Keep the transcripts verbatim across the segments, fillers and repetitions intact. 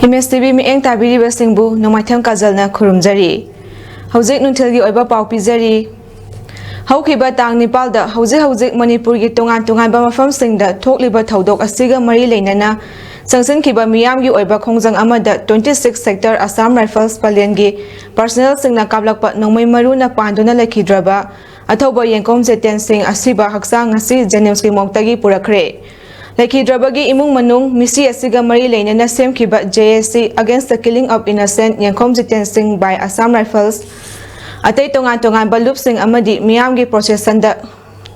Image T V ꯃꯤꯠꯌꯦꯡ ꯇꯥꯕꯤꯔꯤꯕꯁꯤꯡꯕꯨ ꯅꯣꯡꯃꯥꯏꯊꯦꯝ ꯀꯥꯖꯜꯅ ꯈꯨꯔꯨꯝꯖꯔꯤ꯫ ꯍꯧꯖꯤꯛ ꯅꯨꯡꯊꯤꯜꯒꯤ ꯑꯣꯏꯕ ꯄꯥꯎ ꯄꯤꯖꯔꯤ꯫ ꯍꯧꯈꯤꯕ ꯇꯥꯡ ꯅꯤꯄꯥꯜꯗ ꯍꯧꯖꯤꯛ ꯍꯧꯖꯤꯛ ꯃꯅꯤꯄꯨꯔꯒꯤ ꯇꯣꯉꯥꯟ ꯇꯣꯉꯥꯟꯕ ꯃꯐꯝꯁꯤꯡꯗ ꯊꯣꯛꯂꯤꯕ ꯊꯧꯗꯣꯛ ꯑꯁꯤꯒ ꯃꯔꯤ ꯂꯩꯅꯅ ꯆꯪꯁꯤꯟꯈꯤꯕ ꯃꯤꯌꯥꯝꯒꯤ ꯑꯣꯏꯕ ꯈꯣꯡꯖꯪ ꯑꯃꯗ twenty six sector Assam Rifles ꯄꯂꯦꯟꯒꯤ personnel ꯁꯤꯡꯅ ꯀꯥꯞꯂꯛꯄ ꯅꯣꯡꯃꯩ ꯃꯔꯨꯅ ꯄꯥꯟꯗꯨꯅ ꯂꯩꯈꯤꯗ꯭ꯔꯕ ꯑꯊꯧꯕ ꯌꯦꯡꯈꯣꯝ ꯖꯤꯇꯦꯟ ꯁꯤꯡ ꯑꯁꯤꯕ ꯍꯛꯆꯥꯡ ꯉꯁꯤ JNIMS ꯀꯤ ꯃꯣꯛꯇꯒꯤ ꯄꯨꯔꯛꯈ꯭ꯔꯦ꯫ ꯂꯩꯈꯤꯗ꯭ꯔꯕꯒꯤ ꯏꯃꯨꯡ ꯃꯅꯨꯡ, ꯃꯤꯁꯤ ꯑꯁꯤꯒ ꯃꯔꯤ ꯂꯩꯅꯅ ꯁꯦꯝꯈꯤꯕ J A C Against the Killing of Innocent ꯌꯦꯡꯈꯣꯝ ꯖꯤꯇꯦꯟ ꯁꯤꯡ by Assam Rifles, ꯑꯇꯩ ꯇꯣꯉꯥꯟ ꯇꯣꯉꯥꯟꯕ ꯂꯨꯞꯁꯤꯡ ꯑꯃꯗꯤ ꯃꯤꯌꯥꯝꯒꯤ ꯄ꯭ꯔꯣꯁꯦꯁꯟꯗ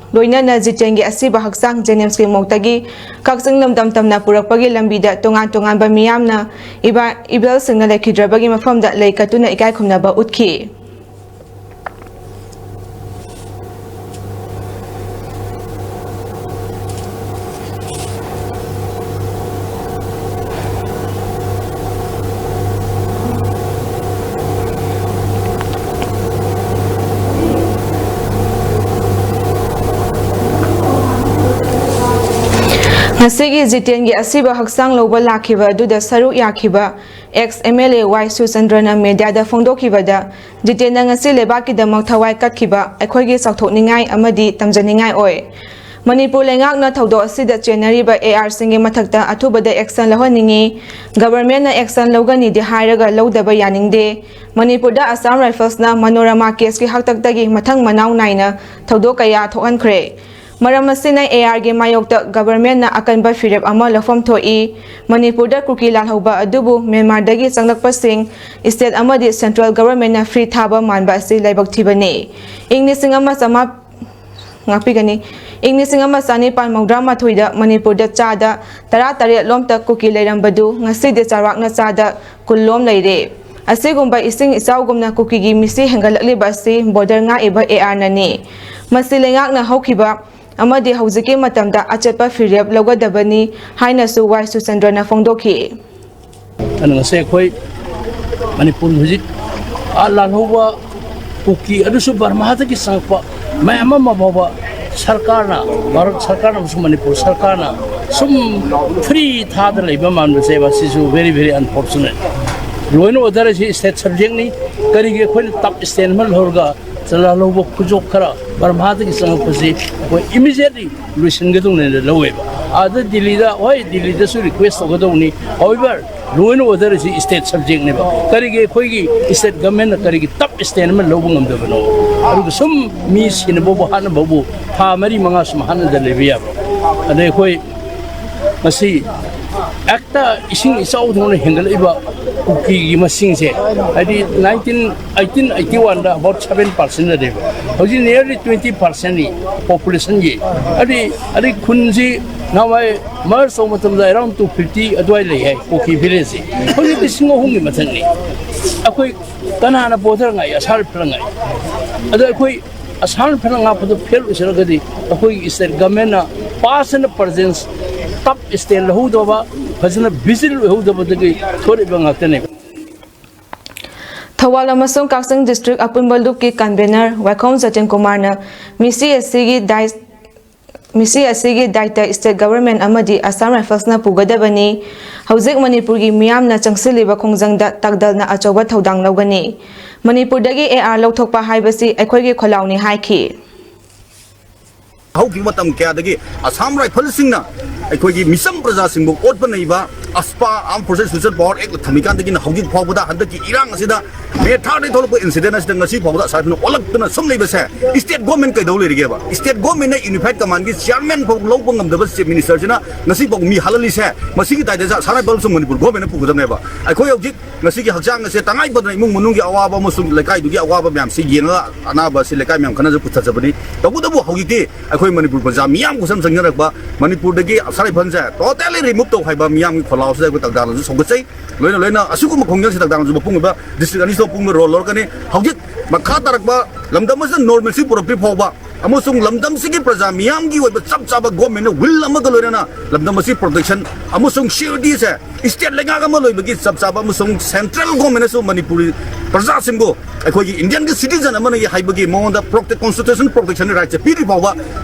ꯂꯣꯏꯅꯅ ꯖꯤꯇꯦꯟꯒꯤ ꯑꯁꯤꯕ ꯍꯛꯆꯥꯡ JNIMS ꯀꯤ ꯃꯣꯛꯇꯒꯤ ꯀꯛꯆꯤꯡ ꯂꯝꯗꯝ ꯇꯝꯅ ꯄꯨꯔꯛꯄꯒꯤ ꯂꯝꯕꯤꯗ ꯇꯣꯉꯥꯟ ꯇꯣꯉꯥꯟꯕ ꯃꯤꯌꯥꯝꯅ ꯏꯕ-, ꯏꯕꯦꯜꯁꯤꯡꯅ ꯂꯩꯈꯤꯗ꯭ꯔꯕꯒꯤ ꯃꯐꯝꯗ ꯂꯩ ꯀꯠꯇꯨꯅ ꯏꯀꯥꯏ ꯈꯨꯝꯅꯕ ꯎꯠꯈꯤ꯫ ꯉꯁꯤꯒꯤ ꯖꯤꯇꯦꯟꯒꯤ ꯑꯁꯤꯕ ꯍꯛꯆꯥꯡ ꯂꯧꯕ ꯂꯥꯛꯈꯤꯕ ꯑꯗꯨꯗ ꯁꯔꯨꯛ ꯌꯥꯈꯤꯕ ex M L A Y ꯁꯨꯔꯆꯟꯗ꯭ꯔꯅ ꯃꯦꯗꯤꯌꯥꯗ ꯐꯣꯡꯗꯣꯛꯈꯤꯕꯗ, ꯖꯤꯇꯦꯟꯅ ꯉꯁꯤ ꯂꯩꯕꯥꯛꯀꯤꯗꯃꯛ ꯊꯋꯥꯏ ꯀꯠꯈꯤꯕ ꯑꯩꯈꯣꯏꯒꯤ ꯆꯥꯎꯊꯣꯛꯅꯤꯡꯉꯥꯏ ꯑꯃꯗꯤ ꯇꯝꯖꯅꯤꯡꯉꯥꯏ ꯑꯣꯏ꯫ ꯃꯅꯤꯄꯨꯔ ꯂꯩꯉꯥꯛꯅ ꯊꯧꯗꯣꯛ ꯑꯁꯤꯗ ꯆꯦꯟꯅꯔꯤꯕ A R ꯁꯤꯡꯒꯤ ꯃꯊꯛꯇ ꯑꯊꯨꯕꯗ action ꯂꯧꯍꯟꯅꯤꯡꯏ꯫ Government ꯅ action ꯂꯧꯒꯅꯤꯗꯤ ꯍꯥꯏꯔꯒ ꯂꯧꯗꯕ ꯌꯥꯅꯤꯡꯗꯦ꯫ ꯃꯅꯤꯄꯨꯔꯗ Assam Rifles ꯅ ꯃꯅꯣꯔꯃꯥ case ꯀꯤ ꯍꯥꯛꯇꯛꯇꯒꯤ ꯃꯊꯪ ꯃꯅꯥꯎ ꯅꯥꯏꯅ ꯊꯧꯗꯣꯛ ꯀꯌꯥ ꯊꯣꯛꯍꯟꯈ꯭ꯔꯦ꯫ ꯃꯔꯝ ꯑꯁꯤꯅ A R ꯒꯤ ꯃꯥꯌꯣꯛꯇ government ꯅ ꯑꯀꯟꯕ ꯐꯤꯔꯦꯞ ꯑꯃ ꯂꯧꯐꯝ ꯊꯣꯛꯏ꯫ ꯃꯅꯤꯄꯨꯔꯗ ꯀꯨꯀꯤ ꯂꯥꯜꯍꯧꯕ ꯑꯗꯨꯕꯨ ꯃ꯭ꯌꯥꯟꯃꯥꯔꯗꯒꯤ ꯆꯪꯂꯛꯄꯁꯤꯡ, state ꯑꯃꯗꯤ central government ꯅ free ꯊꯥꯕ ꯃꯥꯟꯕ ꯑꯁꯤ ꯂꯥꯏꯕꯛ ꯊꯤꯕꯅꯤ꯫ ꯏꯪ ꯂꯤꯁꯤꯡ ꯑꯃ ꯆꯥꯃꯥ-, ꯉꯥꯛꯄꯤꯒꯅꯤ꯫ ꯏꯪ ꯂꯤꯁꯤꯡ ꯑꯃ ꯆꯥꯅꯤꯄꯥꯟ ꯃꯧꯗ꯭ꯔꯥ ꯃꯥꯊꯣꯏꯗ ꯃꯅꯤꯄꯨꯔꯗ ꯆꯥꯗ ꯇꯔꯥ ꯇꯔꯦꯠ ꯂꯣꯝꯇ ꯀꯨꯀꯤ ꯂꯩꯔꯝꯕꯗꯨ ꯉꯁꯤꯗꯤ ꯆꯥꯎꯔꯥꯛꯅ ꯆꯥꯗ ꯀꯨꯟ ꯂꯣꯝ ꯂꯩꯔꯦ꯫ ꯑꯁꯤꯒꯨꯝꯕ ꯏꯁꯤꯡ ꯏꯆꯥꯎꯒꯨꯝꯅ ꯀꯨꯀꯤꯒꯤ ꯃꯤꯁꯤ ꯍꯦꯟꯒꯠꯂꯛꯂꯤꯕ ꯑꯁꯤ border ꯉꯥꯛꯏꯕ A R ꯅꯅꯤ꯫ ꯃꯁꯤ ꯂꯩꯉꯥꯛꯅ ꯍꯧꯈꯤꯕ ꯑꯃꯗꯤ ꯍꯧꯖꯤꯛꯀꯤ ꯃꯇꯝꯗ ꯑꯆꯦꯠꯄ ꯐꯤꯔꯦꯞ ꯂꯧꯒꯗꯕꯅꯤ ꯍꯥꯏꯅꯁꯨ ꯋꯥꯏ ꯁꯨꯆꯟꯗ꯭ꯔꯅ ꯐꯣꯡꯗꯣꯛꯈꯤ꯫ ꯑꯗꯨꯅ ꯉꯁꯤ ꯑꯩꯈꯣꯏ ꯃꯅꯤꯄꯨꯔꯒꯤ ꯍꯧꯖꯤꯛ ꯑꯥ ꯂꯥꯜꯍꯧꯕ ꯀꯨꯀꯤ, ꯑꯗꯨꯁꯨ ꯕꯔꯃꯥꯗꯒꯤ ꯆꯪꯉꯛꯄ ꯃꯌꯥꯝ ꯑꯃ ꯐꯥꯎꯕ ꯁꯔꯀꯥꯔꯅ, ꯚꯥꯔꯠ ꯁꯔꯀꯥꯔꯅ ꯑꯃꯁꯨꯡ ꯃꯅꯤꯄꯨꯔ ꯁꯔꯀꯥꯔꯅ ꯁꯨꯝ ꯐ꯭ꯔꯤ ꯊꯥꯗ ꯂꯩꯕ ꯃꯥꯟꯕꯁꯦ, ꯃꯁꯤꯁꯨ very very unfortunate꯫ Law and order ꯑꯁꯤ state subject ꯅꯤ꯫ ꯀꯔꯤꯒꯤ ꯑꯩꯈꯣꯏꯅ ꯇꯞ ꯁ꯭ꯇꯦꯟ ꯑꯃ ꯂꯧꯔꯒ ꯆꯂꯥ ꯂꯧꯕ ꯈꯨꯖꯣꯞ ꯈꯔ ꯕꯔꯃꯥꯗꯒꯤ ꯆꯪꯉꯛꯄꯁꯤ ꯑꯩꯈꯣꯏ immediately ꯂꯣꯏꯁꯤꯟꯒꯗꯧꯅꯦꯅ ꯂꯧꯋꯦꯕ? ꯑꯥꯗ ꯗꯤꯜꯂꯤꯗ, ꯍꯣꯏ, ꯗꯤꯜꯂꯤꯗꯁꯨ request ꯇꯧꯒꯗꯧꯅꯤ꯫ However, law and order ꯑꯁꯤ state subject ꯅꯦꯕ꯫ ꯀꯔꯤꯒꯤ ꯑꯩꯈꯣꯏꯒꯤ state government ꯅ ꯀꯔꯤꯒꯤ ꯇꯞ ꯁ꯭ꯇꯦꯟ ꯑꯃ ꯂꯧꯕ ꯉꯝꯗꯕꯅꯣ? ꯑꯗꯨꯒ ꯁꯨꯝ ꯃꯤ ꯁꯤꯅꯕꯕꯨ ꯍꯥꯠꯅꯕꯕꯨ ꯊꯥ ꯃꯔꯤ ꯃꯉꯥ ꯁꯨꯝ ꯍꯥꯠꯅꯗ ꯂꯩꯕ ꯌꯥꯕ꯭ꯔꯣ? ꯑꯗꯩ ꯑꯩꯈꯣꯏ ꯃꯁꯤ ꯍꯦꯛꯇ ꯏꯁꯤꯡ ꯏꯆꯥꯎꯗꯧꯅ ꯍꯦꯟꯒꯠꯂꯛꯏꯕ ꯀꯨꯀꯤꯒꯤ ꯃꯁꯤꯡꯁꯦ, ꯍꯥꯏꯗꯤ nineteen, eighteen eighty one the about seven percent ꯅꯦꯕ, ꯍꯧꯖꯤꯛ nearly twenty percent ꯅꯤ population ꯒꯤ꯫ ꯑꯗꯨꯗꯤ, ꯑꯗꯨꯗꯤ ꯈꯨꯟꯁꯤ ꯅꯍꯥꯟꯋꯥꯏ merge ꯇꯧꯕ ꯃꯇꯝꯗ around two fifty ꯑꯗꯨꯋꯥꯏ ꯂꯩ ꯍꯥꯏ, ꯀꯨꯀꯤ village ꯁꯤ꯫ ꯍꯧꯖꯤꯛ ꯂꯤꯁꯤꯡ ꯑꯍꯨꯝꯒꯤ ꯃꯊꯛꯅꯤ꯫ ꯑꯩꯈꯣꯏ ꯀꯅꯥꯅ border ꯉꯥꯛꯏ? ꯑꯁꯥꯝ ꯔꯥꯏꯐꯜꯅ ꯉꯥꯛꯏ꯫ ꯑꯗꯣ ꯑꯩꯈꯣꯏ ꯑꯁꯥꯝ ꯔꯥꯏꯐꯜꯅ ꯉꯥꯛꯄꯗꯣ fail ꯑꯣꯏꯁꯤꯜꯂꯒꯗꯤ ꯑꯩꯈꯣꯏꯒꯤ state government ꯅ past and present ꯇꯞ ꯁ꯭ꯇꯦꯟ ꯂꯧꯍꯧꯗꯕ, ꯐꯖꯅ vigil ꯑꯣꯏꯍꯧꯗꯕꯗꯒꯤ ꯊꯣꯛꯂꯤꯕ ꯉꯥꯛꯇꯅꯦꯕ꯫ ꯊꯧꯕꯥꯜ ꯑꯃꯁꯨꯡ ꯀꯛꯆꯤꯡ district ꯑꯄꯨꯟꯕ ꯂꯨꯞꯀꯤ convener ꯋꯥꯏꯈꯣꯝ ꯁꯇꯤꯟ ꯀꯨꯃꯥꯔꯅ ꯃꯤꯁꯤ ꯑꯁꯤꯒꯤ ꯗꯥꯏ-, ꯃꯤꯁꯤ ꯑꯁꯤꯒꯤ ꯗꯥꯏꯇ state government ꯑꯃꯗꯤ Assam Rifles ꯅ ꯄꯨꯒꯗꯕꯅꯤ꯫ ꯍꯧꯖꯤꯛ ꯃꯅꯤꯄꯨꯔꯒꯤ ꯃꯤꯌꯥꯝꯅ ꯆꯪꯁꯤꯜꯂꯤꯕ ꯈꯣꯡꯖꯪꯗ ꯇꯥꯛꯗꯜꯅ ꯑꯆꯧꯕ ꯊꯧꯗꯥꯡ ꯂꯧꯒꯅꯤ꯫ ꯃꯅꯤꯄꯨꯔꯗꯒꯤ ꯑꯦ ꯑꯥꯔ ꯂꯧꯊꯣꯛꯄ ꯍꯥꯏꯕꯁꯤ ꯑꯩꯈꯣꯏꯒꯤ ꯈꯣꯜꯂꯥꯎꯅꯤ ꯍꯥꯏꯈꯤ꯫ ꯍꯧꯈꯤꯕ ꯃꯇꯝ ꯀꯌꯥꯗꯒꯤ ꯑꯁꯥꯝ ꯔꯥꯏꯐꯜꯁꯤꯡꯅ ꯑꯩꯈꯣꯏꯒꯤ ꯃꯤꯆꯝ ꯄ꯭ꯔꯖꯥꯁꯤꯡꯕꯨ ꯑꯣꯠꯄ ꯅꯩꯕ, ꯑꯁꯄꯥ, Armed Forces Special Power Act ꯊꯝꯃꯤꯀꯥꯟꯗꯒꯤꯅ ꯍꯧꯖꯤꯛ ꯐꯥꯎꯕꯗ, ꯍꯟꯗꯛꯀꯤ ꯏꯔꯥꯡ ꯑꯁꯤꯗ ꯃꯦ ꯊꯥꯔꯗꯒꯤ ꯊꯣꯛꯂꯛꯄ incident ꯑꯁꯤꯗ ꯉꯁꯤ ꯐꯥꯎꯕꯗ ꯑꯁꯥꯝ ꯔꯥꯏꯐꯜꯅ ꯑꯣꯜꯂꯛꯇꯅ ꯁꯨꯝ ꯂꯩꯕꯁꯦ, state government ꯀꯩꯗꯧ ꯂꯩꯔꯤꯒꯦꯕ? State government ꯅ unified command ꯒꯤ chairman ꯐꯥꯎ ꯂꯧꯕ ꯉꯝꯗꯕ chief minister ꯁꯤꯅ ꯉꯁꯤ ꯐꯥꯎ ꯃꯤ ꯍꯥꯠꯍꯜꯂꯤꯁꯦ, ꯃꯁꯤꯒꯤ ꯗꯥꯏꯇꯁꯦ ꯑꯁꯥꯝ ꯔꯥꯏꯐꯜ ꯑꯃꯁꯨꯡ ꯃꯅꯤꯄꯨꯔ government ꯅ ꯄꯨꯒꯗꯕꯅꯦꯕ꯫ ꯑꯩꯈꯣꯏ ꯍꯧꯖꯤꯛ ꯉꯁꯤꯒꯤ ꯍꯛꯆꯥꯡ ꯑꯁꯦ ꯇꯉꯥꯏ ꯐꯗꯅ ꯏꯃꯨꯡ ꯃꯅꯨꯡꯒꯤ ꯑꯋꯥꯕ ꯑꯃꯁꯨꯡ ꯂꯩꯀꯥꯏꯗꯨꯒꯤ ꯑꯋꯥꯕ ꯃꯌꯥꯝꯁꯤ ꯌꯦꯡꯉꯒ ꯑꯅꯥꯕ ꯑꯁꯤ ꯂꯩꯀꯥꯏ ꯃꯌꯥꯝ ꯈꯟꯅꯖ ꯄꯨꯊꯖꯕꯅꯤ꯫ ꯇꯧꯕꯇꯕꯨ ꯍꯧꯖꯤꯛꯇꯤ ꯑꯩꯈꯣꯏ ꯃꯅꯤꯄꯨꯔ ꯄ꯭ꯔꯖꯥ ꯃꯤꯌꯥꯝ ꯈꯨꯠꯁꯝ ꯆꯪꯅꯔꯛꯄ, ꯃꯅꯤꯄꯨꯔꯗꯒꯤ ꯑꯁꯥꯝ ꯔꯥꯏꯐꯜꯁꯦ totally remove ꯇꯧ ꯍꯥꯏꯕ ꯃꯤꯌꯥꯝꯒꯤ ꯈꯣꯜꯂꯥꯎ ꯑꯁꯤꯗ ꯑꯩꯈꯣꯏ ꯇꯥꯡꯗꯥꯅꯁꯨ ꯁꯧꯒꯠꯆꯩ꯫ ꯂꯣꯏꯅ ꯂꯣꯏꯅ ꯑꯁꯤꯒꯨꯝꯕ ꯈꯣꯡꯖꯪꯁꯤ ꯇꯥꯡꯗꯥꯅꯁꯨ ꯃꯄꯨꯡ ꯑꯣꯏꯕ district ꯑꯅꯤꯁꯤꯗ ꯃꯄꯨꯡ ꯑꯣꯏꯕ role ꯂꯧꯔꯛꯀꯅꯤ꯫ ꯍꯧꯖꯤꯛ ꯃꯈꯥ ꯇꯥꯔꯛꯄ ꯂꯝꯗꯝ ꯑꯁꯤꯗ normalcy ꯄꯨꯔꯛꯇ꯭ꯔꯤ ꯐꯥꯎꯕ ꯑꯃꯁꯨꯡ ꯂꯝꯗꯝꯁꯤꯒꯤ ꯄ꯭ꯔꯖꯥ ꯃꯤꯌꯥꯝꯒꯤ ꯑꯣꯏꯕ ꯆꯞ ꯆꯥꯕ government ꯅ will ꯑꯃꯒ ꯂꯣꯏꯅꯅ ꯂꯝꯗꯝ ꯑꯁꯤ protection ꯑꯃꯁꯨꯡ security ꯁꯦ state ꯂꯩꯉꯥꯛ ꯑꯃ ꯂꯣꯏꯕꯒꯤ ꯆꯞ ꯆꯥꯕ ꯑꯃꯁꯨꯡ central government ꯅꯁꯨ ꯃꯅꯤꯄꯨꯔꯤ ꯄ꯭ꯔꯖꯥꯁꯤꯡꯕꯨ ꯑꯩꯈꯣꯏꯒꯤ Indian ꯒꯤ citizen ꯑꯃꯅꯤ ꯍꯥꯏꯕꯒꯤ ꯃꯉꯣꯟꯗ protect, constitution protection ꯒꯤ right ꯁꯦ ꯄꯤꯗ꯭ꯔꯤ ꯐꯥꯎꯕ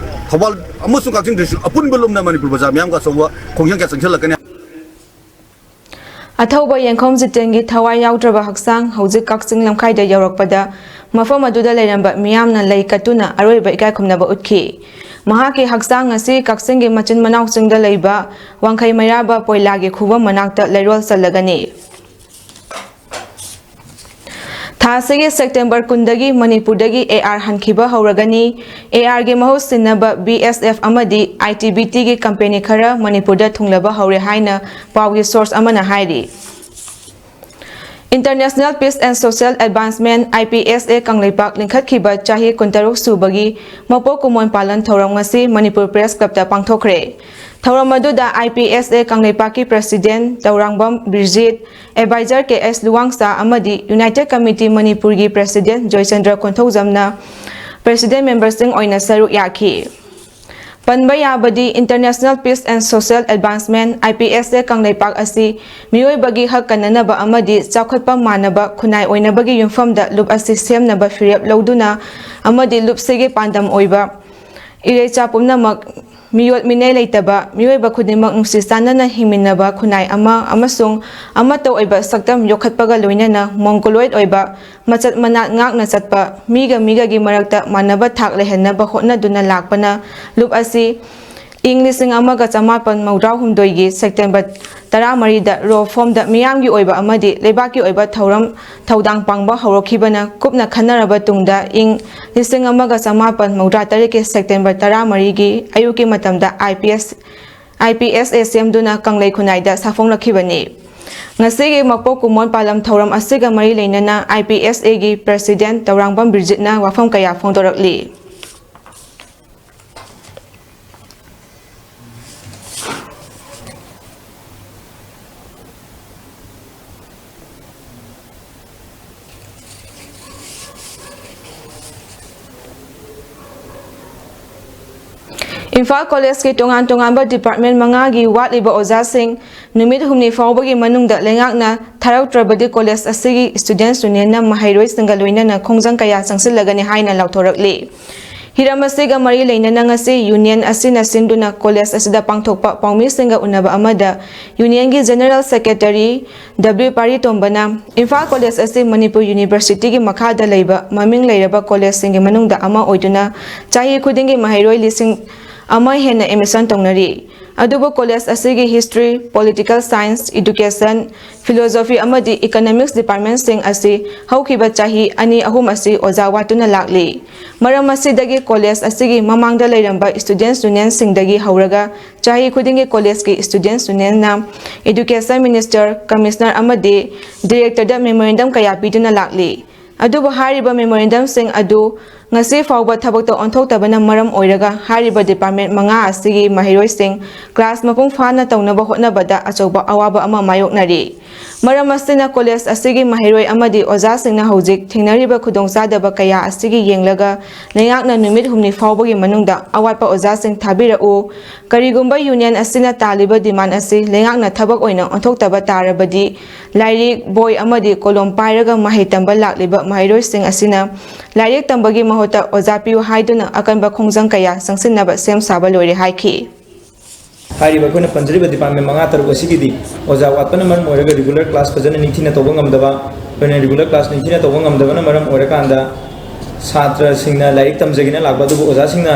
ꯊꯧꯕꯥꯜ ꯑꯃꯁꯨꯡ ꯀꯛꯆꯤꯡ district ꯑꯄꯨꯟꯕ ꯂꯨꯝꯅ ꯃꯅꯤꯄꯨꯔ ꯕꯖꯥꯔ ꯃꯤꯌꯥꯝꯒ ꯑꯆꯧꯕ ꯈꯣꯡꯖꯪ ꯀꯌꯥ ꯆꯪꯁꯤꯜꯂꯛꯀꯅꯤ꯫ ꯑꯊꯧꯕ ꯌꯦꯡꯈꯣꯝ ꯖꯤꯇꯦꯟꯒꯤ ꯊꯋꯥꯏ ꯌꯥꯎꯗ꯭ꯔꯕ ꯍꯛꯆꯥꯡ ꯍꯧꯖꯤꯛ ꯀꯛꯆꯤꯡ ꯂꯝꯈꯥꯏꯗ ꯌꯧꯔꯛꯄꯗ ꯃꯐꯝ ꯑꯗꯨꯗ ꯂꯩꯔꯝꯕ ꯃꯤꯌꯥꯝꯅ ꯂꯩ ꯀꯠꯇꯨꯅ ꯑꯔꯣꯏꯕ ꯏꯀꯥꯏꯈꯨꯝꯅꯕ ꯎꯠꯈꯤ꯫ ꯃꯍꯥꯛꯀꯤ ꯍꯛꯆꯥꯡ ꯑꯁꯤ ꯀꯛꯆꯤꯡꯒꯤ ꯃꯆꯤꯟ ꯃꯅꯥꯎ ꯆꯤꯡꯗ ꯂꯩꯕ ꯋꯥꯡꯈꯩ ꯃꯩꯔꯥꯕ ꯄꯣꯏꯂꯥꯒꯤ ꯈꯨꯕꯝ ꯃꯅꯥꯛꯇ ꯂꯩꯔꯣꯜ ꯆꯜꯂꯒꯅꯤ꯫ ꯊꯥ ꯑꯁꯤꯒꯤ ꯁꯦꯞꯇꯦꯝꯕꯔ ꯀꯨꯟꯗꯒꯤ ꯃꯅꯤꯄꯨꯔꯗꯒꯤ AR ꯍꯟꯈꯤꯕ ꯍꯧꯔꯒꯅꯤ꯫ AR ꯒꯤ ꯃꯍꯨꯠ ꯁꯤꯟꯅꯕ BSF ꯑꯃꯗꯤ ITBT ꯒꯤ ꯀꯝꯄꯦꯅꯤ ꯈꯔ ꯃꯅꯤꯄꯨꯔꯗ ꯊꯨꯡꯂꯕ ꯍꯧꯔꯦ ꯍꯥꯏꯅ ꯄꯥꯎꯒꯤ source ꯑꯃꯅ ꯍꯥꯏꯔꯤ꯫ International Peace and Social Advancement, IPSA, Kangleipak ꯂꯤꯡꯈꯠꯈꯤꯕ ꯆꯍꯤ ꯀꯨꯟꯇꯔꯨꯛ ꯁꯨꯕꯒꯤ ꯃꯄꯣꯛ ꯀꯨꯝꯑꯣꯟ ꯄꯥꯂꯟ ꯊꯧꯔꯝ ꯉꯁꯤ ꯃꯅꯤꯄꯨꯔ Press Club ꯇ ꯄꯥꯡꯊꯣꯛꯈ꯭ꯔꯦ꯫ ꯊꯧꯔꯝ ꯑꯗꯨꯗ IPSA ꯀꯪꯂꯩꯄꯥꯛꯀꯤ President ꯇꯧꯔꯥꯡꯕꯝ ꯕꯤꯔꯖꯤꯠ, Advisor ꯀꯦ ꯑꯦꯁ ꯂꯨꯋꯥꯡꯁꯥ ꯑꯃꯗꯤ United Committee ꯃꯅꯤꯄꯨꯔꯒꯤ President ꯖꯣꯏꯆꯟꯗ꯭ꯔ ꯀꯣꯟꯊꯧꯖꯝꯅ President member ꯁꯤꯡ ꯑꯣꯏꯅ ꯁꯔꯨꯛ ꯌꯥꯈꯤ꯫ ꯄꯟꯕ ꯌꯥꯕꯗꯤ, International Peace and Social Advancement, IPSA, Kangleipak ꯑꯁꯤ ꯃꯤꯑꯣꯏꯕꯒꯤ ꯍꯛ ꯀꯟꯅꯅꯕ ꯑꯃꯗꯤ ꯆꯥꯎꯈꯠꯄ ꯃꯥꯟꯅꯕ ꯈꯨꯟꯅꯥꯏ ꯑꯣꯏꯅꯕꯒꯤ ꯌꯨꯝꯐꯝꯗ ꯂꯨꯞ ꯑꯁꯤ ꯁꯦꯝꯅꯕ ꯐꯤꯔꯦꯞ ꯂꯧꯗꯨꯅ ꯑꯃꯗꯤ ꯂꯨꯞꯁꯤꯒꯤ ꯄꯥꯟꯗꯝ ꯑꯣꯏꯕ ꯏꯔꯩꯆꯥ ꯄꯨꯝꯅꯃꯛ, ꯃꯤꯑꯣꯠ ꯃꯤꯅꯩ ꯂꯩꯇꯕ, ꯃꯤꯑꯣꯏꯕ ꯈꯨꯗꯤꯡꯃꯛ ꯅꯨꯡꯁꯤ ꯆꯥꯟꯅꯅ ꯍꯤꯡꯃꯤꯟꯅꯕ ꯈꯨꯟꯅꯥꯏ ꯑꯃ ꯑꯃꯁꯨꯡ ꯑꯃꯠꯇ ꯑꯣꯏꯕ ꯁꯛꯇꯝ ꯌꯣꯛꯈꯠꯄꯒ ꯂꯣꯏꯅꯅ Mongoloid ꯑꯣꯏꯕ ꯃꯆꯠ ꯃꯅꯥꯠ ꯉꯥꯛꯅ ꯆꯠꯄ, ꯃꯤꯒ ꯃꯤꯒꯒꯤ ꯃꯔꯛꯇ ꯃꯥꯟꯅꯕ ꯊꯥꯛ ꯂꯩꯍꯟꯅꯕ ꯍꯣꯠꯅꯗꯨꯅ ꯂꯥꯛꯄꯅ ꯂꯨꯞ ꯑꯁꯤ ꯏꯪ ꯂꯤꯁꯤꯡ ꯑꯃꯒ ꯆꯃꯥꯄꯟ ꯃꯧꯗ꯭ꯔꯥ ꯍꯨꯝꯗꯣꯏꯒꯤ ꯁꯦꯞꯇꯦꯝꯕꯔ ꯇꯔꯥꯃꯔꯤꯗ raw form ꯗ ꯃꯤꯌꯥꯝꯒꯤ ꯑꯣꯏꯕ ꯑꯃꯗꯤ ꯂꯩꯕꯥꯛꯀꯤ ꯑꯣꯏꯕ ꯊꯧꯔꯝ ꯊꯧꯗꯥꯡ ꯄꯥꯡꯕ ꯍꯧꯔꯛꯈꯤꯕꯅ ꯀꯨꯞꯅ ꯈꯟꯅꯔꯕ ꯇꯨꯡꯗ ꯏꯪ ꯂꯤꯁꯤꯡ ꯑꯃꯒ ꯆꯃꯥꯄꯟ ꯃꯧꯗ꯭ꯔꯥ ꯇꯔꯦꯠꯀꯤ ꯁꯦꯞꯇꯦꯝꯕꯔ ꯇꯔꯥꯃꯔꯤꯒꯤ ꯑꯌꯨꯛꯀꯤ ꯃꯇꯝꯗ IPS, IPSA ꯁꯦꯝꯗꯨꯅ ꯀꯪꯂꯩ ꯈꯨꯟꯅꯥꯏꯗ ꯁꯥꯐꯣꯡꯂꯛꯈꯤꯕꯅꯤ꯫ ꯉꯁꯤꯒꯤ ꯃꯄꯣꯛ ꯀꯨꯝꯑꯣꯟ ꯄꯥꯂꯝ ꯊꯧꯔꯝ ꯑꯁꯤꯒ ꯃꯔꯤ ꯂꯩꯅꯅ IPSA ꯒꯤ President ꯇꯧꯔꯥꯡꯕꯝ ꯕꯤꯔꯖꯤꯠꯅ ꯋꯥꯐꯝ ꯀꯌꯥ ꯐꯣꯡꯗꯣꯔꯛꯂꯤ꯫ ꯏꯝꯐꯥꯜ ꯀꯣꯂꯦꯖꯀꯤ ꯇꯣꯉꯥꯟ ꯇꯣꯉꯥꯟꯕ department ꯃꯉꯥꯒꯤ ꯋꯥꯠꯂꯤꯕ ꯑꯣꯖꯥꯁꯤꯡ ꯅꯨꯃꯤꯠ ꯍꯨꯝꯅꯤ ꯐꯥꯎꯕꯒꯤ ꯃꯅꯨꯡꯗ ꯂꯩꯉꯥꯛꯅ ꯊꯥꯔꯛꯇ꯭ꯔꯕꯗꯤ ꯀꯣꯂꯦꯖ ꯑꯁꯤꯒꯤ Students Union ꯅ ꯃꯍꯩꯔꯣꯏꯁꯤꯡꯒ ꯂꯣꯏꯅꯅ ꯈꯣꯡꯖꯪ ꯀꯌꯥ ꯆꯪꯁꯤꯜꯂꯒꯅꯤ ꯍꯥꯏꯅ ꯂꯥꯎꯊꯣꯔꯛꯂꯤ꯫ ꯍꯤꯔꯝ ꯑꯁꯤꯒ ꯃꯔꯤ ꯂꯩꯅꯅ ꯉꯁꯤ ꯌꯨꯅꯤꯌꯟ ꯑꯁꯤꯅ ꯁꯤꯟꯗꯨꯅ ꯀꯣꯂꯦꯖ ꯑꯁꯤꯗ ꯄꯥꯡꯊꯣꯛꯄ ꯄꯥꯎꯃꯤꯁꯤꯡꯒ ꯎꯅꯕ ꯑꯃꯗ ꯌꯨꯅꯤꯌꯟꯒꯤ ꯖꯦꯅꯔꯦꯜ ꯁꯦꯀ꯭ꯔꯦꯇꯔꯤ ꯗꯕ꯭ꯂꯤꯎ ꯄꯥꯔꯤꯇꯣꯝꯕꯅ ꯏꯝꯐꯥꯜ ꯀꯣꯂꯦꯖ ꯑꯁꯤ ꯃꯅꯤꯄꯨꯔ ꯌꯨꯅꯤꯚꯔꯁꯤꯇꯤꯒꯤ ꯃꯈꯥꯗ ꯂꯩꯕ ꯃꯃꯤꯡ ꯂꯩꯔꯕ ꯀꯣꯂꯦꯖꯁꯤꯡꯒꯤ ꯃꯅꯨꯡꯗ ꯑꯃ ꯑꯣꯏꯗꯨꯅ ꯆꯍꯤ ꯈꯨꯗꯤꯡꯒꯤ ꯃꯍꯩꯔꯣꯏ ꯂꯤꯁꯤꯡ ꯑꯃ ꯍꯦꯟꯅ ꯑꯦꯗꯃꯤꯁꯟ ꯇꯧꯅꯔꯤ꯫ ꯑꯗꯨꯕꯨ ꯀꯣꯂꯦꯖ ꯑꯁꯤꯒꯤ history, political science, education, philosophy ꯑꯃꯗꯤ ꯏꯀꯅꯣꯃꯤꯛꯁ ꯗꯤꯄꯥꯔꯠꯃꯦꯟꯁꯤꯡ ꯑꯁꯤ ꯍꯧꯈꯤꯕ ꯆꯍꯤ ꯑꯅꯤ ꯑꯍꯨꯝ ꯑꯁꯤ ꯑꯣꯖꯥ ꯋꯥꯠꯇꯨꯅ ꯂꯥꯛꯂꯤ꯫ ꯃꯔꯝ ꯑꯁꯤꯗꯒꯤ ꯀꯣꯂꯦꯖ ꯑꯁꯤꯒꯤ ꯃꯃꯥꯡꯗ ꯂꯩꯔꯝꯕ ꯁ꯭ꯇꯨꯗꯦꯟꯠꯁ ꯌꯨꯅꯤꯌꯟꯁꯤꯡꯗꯒꯤ ꯍꯧꯔꯒ ꯆꯍꯤ ꯈꯨꯗꯤꯡꯒꯤ ꯀꯣꯂꯦꯖꯀꯤ ꯁ꯭ꯇꯨꯗꯦꯟꯠꯁ ꯌꯨꯅꯤꯌꯟꯅ ꯏꯗꯨꯀꯦꯁꯟ ꯃꯤꯅꯤꯁꯇꯔ, ꯀꯃꯤꯁꯅꯔ ꯑꯃꯗꯤ ꯗꯤꯔꯦꯛꯇꯔꯗ ꯃꯦꯃꯣꯔꯦꯟꯗꯝ ꯀꯌꯥ ꯄꯤꯗꯨꯅ ꯂꯥꯛꯂꯤ꯫ ꯑꯗꯨꯕꯨ ꯍꯥꯏꯔꯤꯕ ꯃꯦꯃꯣꯔꯦꯟꯗꯝꯁꯤꯡ ꯑꯗꯨ ꯉꯁꯤ ꯐꯥꯎꯕ ꯊꯕꯛꯇ ꯑꯣꯟꯊꯣꯛꯇꯕꯅ ꯃꯔꯝ ꯑꯣꯏꯔꯒ ꯍꯥꯏꯔꯤꯕ ꯗꯤꯄꯥꯔꯠꯃꯦꯟ ꯃꯉꯥ ꯑꯁꯤꯒꯤ ꯃꯍꯩꯔꯣꯏꯁꯤꯡ ꯀ꯭ꯂꯥꯁ ꯃꯄꯨꯡ ꯐꯥꯅ ꯇꯧꯅꯕ ꯍꯣꯠꯅꯕꯗ ꯑꯆꯧꯕ ꯑꯋꯥꯕ ꯑꯃ ꯃꯥꯌꯣꯛꯅꯔꯤ꯫ ꯃꯔꯝ ꯑꯁꯤꯅ ꯀꯣꯂꯦꯖ ꯑꯁꯤꯒꯤ ꯃꯍꯩꯔꯣꯏ ꯑꯃꯗꯤ ꯑꯣꯖꯥꯁꯤꯡꯅ ꯍꯧꯖꯤꯛ ꯊꯦꯡꯅꯔꯤꯕ ꯈꯨꯗꯣꯡꯆꯥꯗꯕ ꯀꯌꯥ ꯑꯁꯤꯒꯤ ꯌꯦꯡꯂꯒ ꯂꯩꯉꯥꯛꯅ ꯅꯨꯃꯤꯠ ꯍꯨꯝꯅꯤ ꯐꯥꯎꯕꯒꯤ ꯃꯅꯨꯡꯗ ꯑꯋꯥꯠꯄ ꯑꯣꯖꯥꯁꯤꯡ ꯊꯥꯕꯤꯔꯛꯎ꯫ ꯀꯔꯤꯒꯨꯝꯕ ꯌꯨꯅꯤꯌꯟ ꯑꯁꯤꯅ ꯇꯥꯜꯂꯤꯕ ꯗꯤꯃꯥꯟ ꯑꯁꯤ ꯂꯩꯉꯥꯛꯅ ꯊꯕꯛ ꯑꯣꯏꯅ ꯑꯣꯟꯊꯣꯛꯇꯕ ꯇꯥꯔꯕꯗꯤ ꯂꯥꯏꯔꯤꯛ, ꯕꯣꯏ ꯑꯃꯗꯤ ꯀꯣꯂꯣꯝ ꯄꯥꯏꯔꯒ ꯃꯍꯩ ꯇꯝꯕ ꯂꯥꯛꯂꯤꯕ ꯃꯍꯩꯔꯣꯏꯁꯤꯡ ꯑꯁꯤꯅ ꯂꯥꯏꯔꯤꯛ ꯇꯝꯕꯒꯤ ꯃꯍꯨꯠꯇ ꯑꯣꯖꯥ ꯄꯤꯌꯨ ꯍꯥꯏꯗꯨꯅ ꯑꯀꯟꯕ ꯈꯣꯡꯖꯪ ꯀꯌꯥ ꯆꯪꯁꯤꯟꯅꯕ ꯁꯦꯝ ꯁꯥꯕ ꯂꯣꯏꯔꯦ ꯍꯥꯏꯈꯤ꯫ ꯍꯥꯏꯔꯤꯕ ꯑꯩꯈꯣꯏꯅ ꯄꯟꯖꯔꯤꯕ ꯗꯤꯄꯥꯔꯠꯃꯦꯟ ꯃꯉꯥ ꯇꯔꯨꯛ ꯑꯁꯤꯒꯤꯗꯤ ꯑꯣꯖꯥ ꯋꯥꯠꯄꯅ ꯃꯔꯝ ꯑꯣꯏꯔꯒ ꯔꯤꯒꯨꯂꯔ ꯀ꯭ꯂꯥꯁ ꯐꯖꯅ ꯅꯤꯡꯊꯤꯅ ꯇꯧꯕ ꯉꯝꯗꯕ, ꯑꯩꯈꯣꯏꯅ ꯔꯤꯒꯨꯂꯔ ꯀ꯭ꯂꯥꯁ ꯅꯤꯡꯊꯤꯅ ꯇꯧꯕ ꯉꯝꯗꯕꯅ ꯃꯔꯝ ꯑꯣꯏꯔꯀꯥꯟꯗ ꯁꯥꯇ꯭ꯔꯁꯤꯡꯅ ꯂꯥꯏꯔꯤꯛ ꯇꯝꯖꯒꯦꯅ ꯂꯥꯛꯄ, ꯑꯗꯨꯕꯨ ꯑꯣꯖꯥꯁꯤꯡꯅ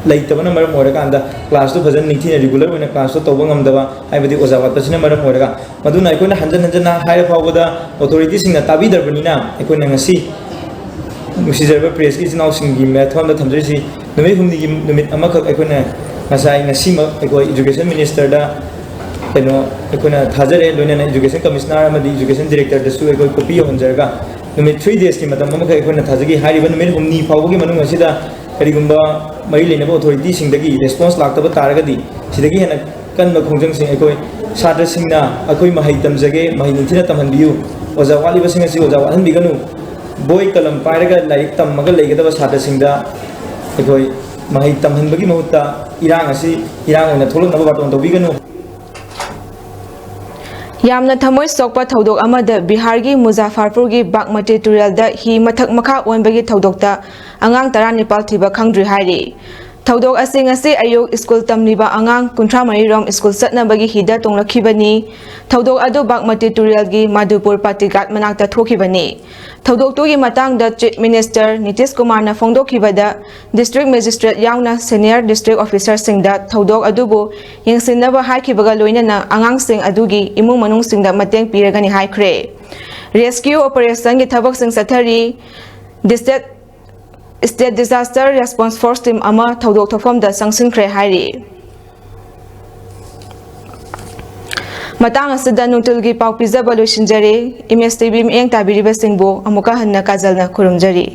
ꯂꯩꯇꯕꯅ ꯃꯔꯝ ꯑꯣꯏꯔꯀꯥꯟꯗ ꯀ꯭ꯂꯥꯁꯇꯨ ꯐꯖꯅ ꯅꯤꯡꯊꯤꯅ ꯔꯤꯒꯨꯂꯔ ꯑꯣꯏꯅ ꯀ꯭ꯂꯥꯁꯇꯨ ꯇꯧꯕ ꯉꯝꯗꯕ, ꯍꯥꯏꯕꯗꯤ ꯑꯣꯖꯥ ꯋꯥꯠꯄꯁꯤꯅ ꯃꯔꯝ ꯑꯣꯏꯔꯒ꯫ ꯃꯗꯨꯅ ꯑꯩꯈꯣꯏꯅ ꯍꯟꯖꯟ ꯍꯟꯖꯟꯅ ꯍꯥꯏꯔ ꯐꯥꯎꯕꯗ ꯑꯣꯊꯣꯔꯤꯇꯤꯁꯤꯡꯅ ꯇꯥꯕꯤꯗ꯭ꯔꯕꯅꯤꯅ ꯑꯩꯈꯣꯏꯅ ꯉꯁꯤ ꯅꯨꯡꯁꯤꯖꯔꯕ ꯄ꯭ꯔꯦꯁꯀꯤ ꯏꯆꯤꯟ ꯏꯅꯥꯎꯁꯤꯡꯒꯤ ꯃꯊꯣꯟꯗ ꯊꯝꯖꯔꯤꯁꯤ, ꯅꯨꯃꯤꯠ ꯍꯨꯝꯅꯤꯒꯤ ꯅꯨꯃꯤꯠ ꯑꯃꯈꯛ ꯑꯩꯈꯣꯏꯅ ꯉꯁꯥꯏ ꯉꯁꯤꯃꯛ ꯑꯩꯈꯣꯏ ꯏꯗꯨꯀꯦꯁꯟ ꯃꯤꯅꯤꯁꯇꯔꯗ ꯀꯩꯅꯣ ꯑꯩꯈꯣꯏꯅ ꯊꯥꯖꯔꯦ, ꯂꯣꯏꯅꯅ ꯏꯗꯨꯀꯦꯁꯟ ꯀꯃꯤꯁꯅꯔ ꯑꯃꯗꯤ ꯏꯗꯨꯀꯦꯁꯟ ꯗꯤꯔꯦꯛꯇꯔꯗꯁꯨ ꯑꯩꯈꯣꯏ ꯀꯣꯄꯤ ꯌꯧꯍꯟꯖꯔꯒ ꯅꯨꯃꯤꯠ ꯊ꯭ꯔꯤ ꯗꯦꯖꯀꯤ ꯃꯇꯝ ꯑꯃꯈꯛ ꯑꯩꯈꯣꯏꯅ ꯊꯥꯖꯈꯤ꯫ ꯍꯥꯏꯔꯤꯕ ꯅꯨꯃꯤꯠ ꯍꯨꯝꯅꯤ ꯐꯥꯎꯕꯒꯤ ꯃꯅꯨꯡ ꯑꯁꯤꯗ ꯀꯔꯤꯒꯨꯝꯕ ꯃꯔꯤ ꯂꯩꯅꯕ ꯑꯣꯊꯣꯔꯤꯇꯤꯁꯤꯡꯗꯒꯤ ꯔꯦꯁꯄꯣꯟꯁ ꯂꯥꯛꯇꯕ ꯇꯥꯔꯒꯗꯤ ꯁꯤꯗꯒꯤ ꯍꯦꯟꯅ ꯀꯟꯕ ꯈꯣꯡꯖꯪꯁꯤꯡ ꯑꯩꯈꯣꯏ ꯁꯥꯇ꯭ꯔꯁꯤꯡꯅ ꯑꯩꯈꯣꯏ ꯃꯍꯩ ꯇꯝꯖꯒꯦ, ꯃꯍꯩ ꯅꯤꯡꯊꯤꯅ ꯇꯝꯍꯟꯕꯤꯌꯨ, ꯑꯣꯖꯥ ꯋꯥꯠꯂꯤꯕꯁꯤꯡ ꯑꯁꯤ ꯑꯣꯖꯥ ꯋꯥꯠꯍꯟꯕꯤꯒꯅꯨ, ꯕꯣꯏ ꯀꯂꯝ ꯄꯥꯏꯔꯒ ꯂꯥꯏꯔꯤꯛ ꯇꯝꯃꯒ ꯂꯩꯒꯗꯕ ꯁꯥꯇ꯭ꯔꯁꯤꯡꯗ ꯑꯩꯈꯣꯏ ꯃꯍꯩ ꯇꯝꯍꯟꯕꯒꯤ ꯃꯍꯨꯠꯇ ꯏꯔꯥꯡ ꯑꯁꯤ ꯏꯔꯥꯡ ꯑꯣꯏꯅ ꯊꯣꯛꯂꯛꯅꯕ ꯕꯥꯔꯇꯣꯟ ꯇꯧꯕꯤꯒꯅꯨ꯫ ꯌꯥꯝꯅ ꯊꯃꯣꯏ ꯁꯣꯛꯄ ꯊꯧꯗꯣꯛ ꯑꯃꯗ ꯕꯤꯍꯥꯔꯒꯤ ꯃꯨꯖꯥꯐꯔꯄꯨꯔꯒꯤ ꯕꯥꯒꯃꯇꯤ ꯇꯨꯔꯦꯜꯗ ꯍꯤ ꯃꯊꯛ ꯃꯈꯥ ꯑꯣꯟꯕꯒꯤ ꯊꯧꯗꯣꯛꯇ ꯑꯉꯥꯡ ꯇꯔꯥꯅꯤꯄꯥꯜ ꯊꯤꯕ ꯈꯪꯗ꯭ꯔꯤ ꯍꯥꯏꯔꯤ꯫ ꯊꯧꯗꯣꯛ ꯑꯁꯤ ꯉꯁꯤ ꯑꯌꯨꯛ ꯁ꯭ꯀꯨꯜ ꯇꯝꯂꯤꯕ ꯑꯉꯥꯡ ꯀꯨꯟꯊ꯭ꯔꯥ ꯃꯔꯤ ꯔꯣꯝ ꯁ꯭ꯀꯨꯜ ꯆꯠꯅꯕꯒꯤ ꯍꯤꯗ ꯇꯣꯡꯂꯛꯈꯤꯕꯅꯤ꯫ ꯊꯧꯗꯣꯛ ꯑꯗꯨ ꯕꯥꯒꯃꯇꯤ ꯇꯨꯔꯦꯜꯒꯤ ꯃꯥꯗꯨꯄꯨꯔ ꯄꯥꯇꯤꯒꯥꯠ ꯃꯅꯥꯛꯇ ꯊꯣꯛꯈꯤꯕꯅꯤ꯫ ꯊꯧꯗꯣꯛꯇꯨꯒꯤ ꯃꯇꯥꯡꯗ ꯆꯤꯐ ꯃꯤꯅꯤꯁꯇꯔ ꯅꯤꯇꯤꯁ ꯀꯨꯃꯥꯔꯅ ꯐꯣꯡꯗꯣꯛꯈꯤꯕꯗ, ꯗꯤꯁꯇ꯭ꯔꯤꯛ ꯃꯦꯖꯤꯁꯇ꯭ꯔꯦꯠ ꯌꯥꯎꯅ ꯁꯦꯅꯤꯌꯔ ꯗꯤꯁꯇ꯭ꯔꯤꯛ ꯑꯣꯐꯤꯁꯔꯁꯤꯡꯗ ꯊꯧꯗꯣꯛ ꯑꯗꯨꯕꯨ ꯌꯦꯡꯁꯤꯟꯅꯕ ꯍꯥꯏꯈꯤꯕꯒ ꯂꯣꯏꯅꯅ ꯑꯉꯥꯡꯁꯤꯡ ꯑꯗꯨꯒꯤ ꯏꯃꯨꯡ ꯃꯅꯨꯡꯁꯤꯡꯗ ꯃꯇꯦꯡ ꯄꯤꯔꯒꯅꯤ ꯍꯥꯏꯈ꯭ꯔꯦ꯫ ꯔꯦꯁꯀ꯭ꯌꯨ ꯑꯣꯄꯔꯦꯁꯟꯒꯤ ꯊꯕꯛꯁꯤꯡ ꯆꯠꯊꯔꯤ꯫ ꯗꯤꯁꯇꯦꯠ-, state disaster response force team ꯑꯃ ꯊꯧꯗꯣꯛ ꯊꯣꯛꯐꯝꯗ ꯆꯪꯁꯤꯟꯈ꯭ꯔꯦ ꯍꯥꯏꯔꯤ꯫ ꯃꯇꯥꯡ ꯑꯁꯤꯗ ꯅꯨꯡꯊꯤꯜꯒꯤ ꯄꯥꯎ ꯄꯤꯖꯕ ꯂꯣꯏꯁꯤꯟꯖꯔꯦ꯫ ꯑꯦꯝ ꯑꯦꯁ ꯇꯤ ꯚꯤ ꯃꯤꯠꯌꯦꯡ ꯇꯥꯕꯤꯔꯤꯕꯁꯤꯡꯕꯨ ꯑꯃꯨꯛꯀ ꯍꯟꯅ ꯀꯥꯖꯜꯅ ꯈꯨꯔꯨꯝꯖꯔꯤ꯫